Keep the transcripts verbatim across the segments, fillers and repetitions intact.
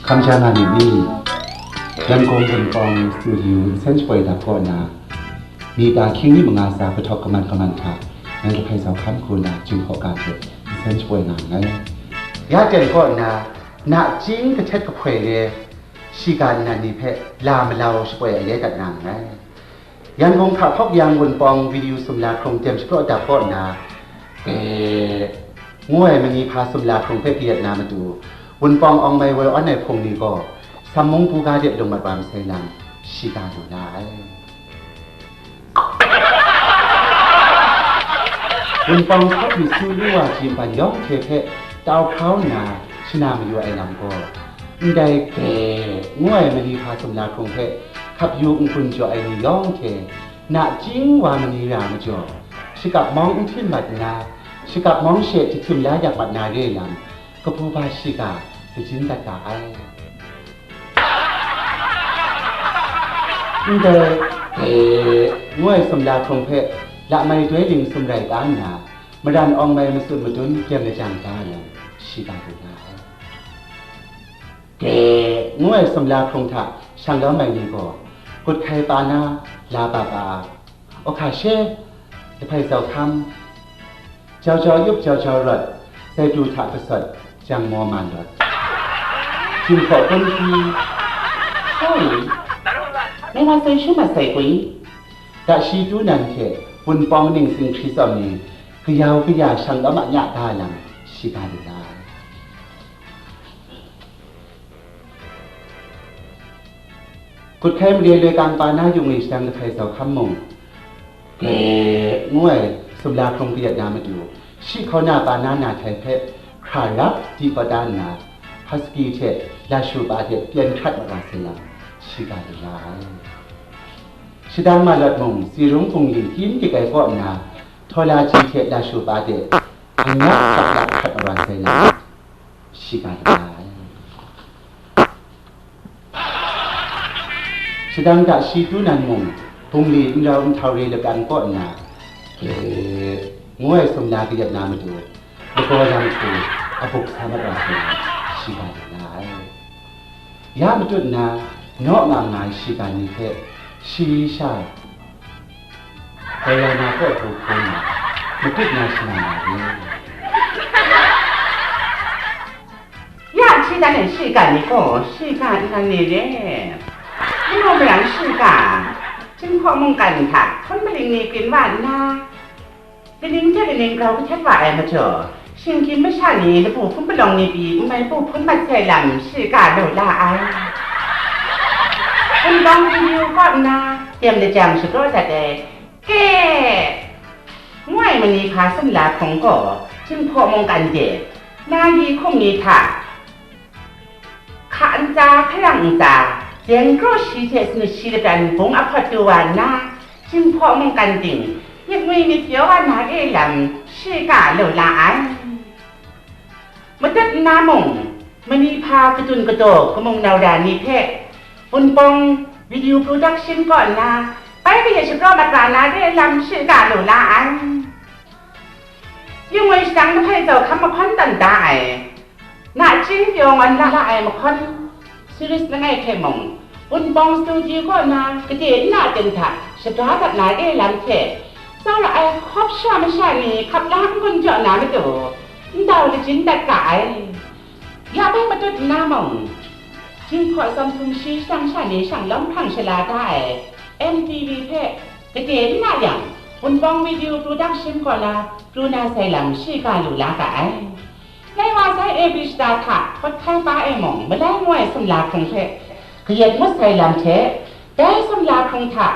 Hkam sha nga myit ni? Yangon Wunpawng Studio nsen shapoi dap kaw na, mita hkying ni manga sa kahtawk kaman kaman hta, ngai Lahpai Zau Hkam hku na Jinghpaw ga hte nsen shapoi nga nngai. Ya ten kaw na, nachying kahtet kahpoi re, shiga nnan ni hpe la malau shapoi ai rai dat na nngai. Yangon hka hkawk yang Wunpawng Video sumla hkrung tem shapraw dap kaw nna, e, ngu ai mani hpa sumla hkrung hpe kayat na matu, Wunpawng awng mai woi awn ai hpung ni gaw, Sammung buga de lung mat wa masai lam, shiga lu la ai. Wunpawng hkawk mi su lu wa ji npan yawng hte hpe tau hkrau nna, shana mayu ai lam gaw, ndai ge ngu ai mani hpa sumla hkrung hpe hkap yu n-gun jaw ai ni yawng hte, nachying wa mani ra majaw, shakap mawng n htim mat nna, shakap mawng she jahtim la yak mat na re lam, kabu ba shiga lajin dat ga ai. Ndai, e, ngu ai sumla hkrung hpe lamai doi ling sumrai ta nna, maran awng mai matsun madun dem lajang da ai lam, shiga lu na ai. Ge, ngu ai sumla hkrung hta shanglawm ai ni gaw, Kuthkai pa na la pa pa, Awhka she, Lahpai Zau Hkam, Jau jau yup jau jau rawt, sai pru hta gasawt, jang maw man rawt. Jinghpaw kun hkri, sai, ngai wa sai shu mat sai kun? Ga shi tu nan hte Wunpawng ningsing hkri tsawm ni, kayau kaya shanglawm a nya da lam, shiga lu la ai. Kuthkai mare loi kang pa na yung e shadang Lahpai Zau Hkam mung, e, ngu ai sumla hkrung kayat na matu, shi hkauna pa na na htai hpe hkra rap di kawt da nna, Husky hte lashu pa hte pyen hkrat mat wa sai lam, shiga lu la ai. Shadang Malawt mung, Sirung bungli hkying dik ai kaw nna, Htawla ji hte lashu pa hte anyak hkrat mat wa sai lam, shiga lu la ai. Shadang hta shi tu nan mung, bungli n rau nhtau re lagan kaw nna, e, ngu ai sumla kayat na matu, lagaw lam hku abuk sa mat wa sai, shiga lu la ai. Ya matut nna, naw nga nga ai shiga ni hpe, shi sha, Diana kaw hku hkung na, matut na shana na re. Ya hti dan ai shiga ni gaw, shiga nnan ni re. Manu maran shiga, Jinghpaw mungkan hta hpun maling ni krin wa nna, kaning hte kaning grau kahtet wa ai majaw, shinggyim masha ni labu hpun palawng ni pyi n mai bu hpun mat sai lam, shiga lu la ai. Wunpawng Video kaw nna, dem lajang shapraw dat ai, Ke! Ngu ai mani hpa sumla hkrung gaw, Jinghpaw mungkan de, na yi hkum ni hta, hka ntsa, hkarang ntsa, deng kraw shi hte sanit shi lapran bung ahpawt du wa nna, Jinghpaw mungkan ting, myit ngwi myit pyaw wa na re lam, shiga lu la ai. Matut nna mung, mani hpa kadun kadaw kamung nau ra ni hpe, Wunpawng Video Production kaw nna, bai kayat shapraw mat wa na re lam, shiga lu la ai. Yung ai shadang Lahpai Zau Hkam mahkawn tawn da ai, nachying pyaw ngawn la la ai mahkawn, series langai hte mung, Wunpawng Studio kaw na kade nna ten hta shada dat na re lam hte, tsawra ai hkawp sha masha ni hkap la n-gun jaw na matu, ndau lajin dat ga ai. Ya bai matut nna mung, Jinghpaw Zawn Hpung shi shadang sha ni shanglawm hkrang shala da ai M T V hpe kade nna yang, Wunpawng Video Production kaw na pru na sai lam, shiga lu la ga ai. Ngai wa sai A B shada hta, Hkawt Hkai pa e mung, Malai ngu ai sumla hkrung hpe kayat ngut sai lam hte, dai sumla hkrung hta,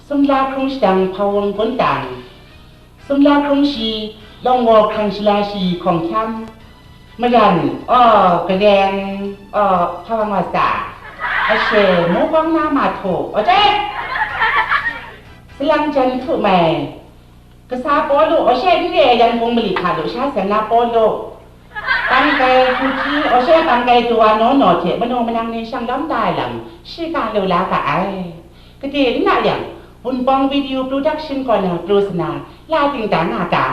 sumla hkrung shadang hpawng gun tang, sumla hkrung shi, lawng waw hkrang shala shi hkawng hkyam, maran, aw, gareng, aw, hpawng wa sa, ashe, mu kawng na ma htaw, aw, dai, salang jan htu mai, Kasa Pawlu, aw she n re ai Yangon mali hta lu sha seng na Pawlu, bangkai hkuji, aw she bangkai dawa naw naw hte manu manang ni shanglawm da ai lam, shiga lu la ga ai. Kade nna yang, Wunpawng Video Production kaw na pru sana, la dingdang nga ga.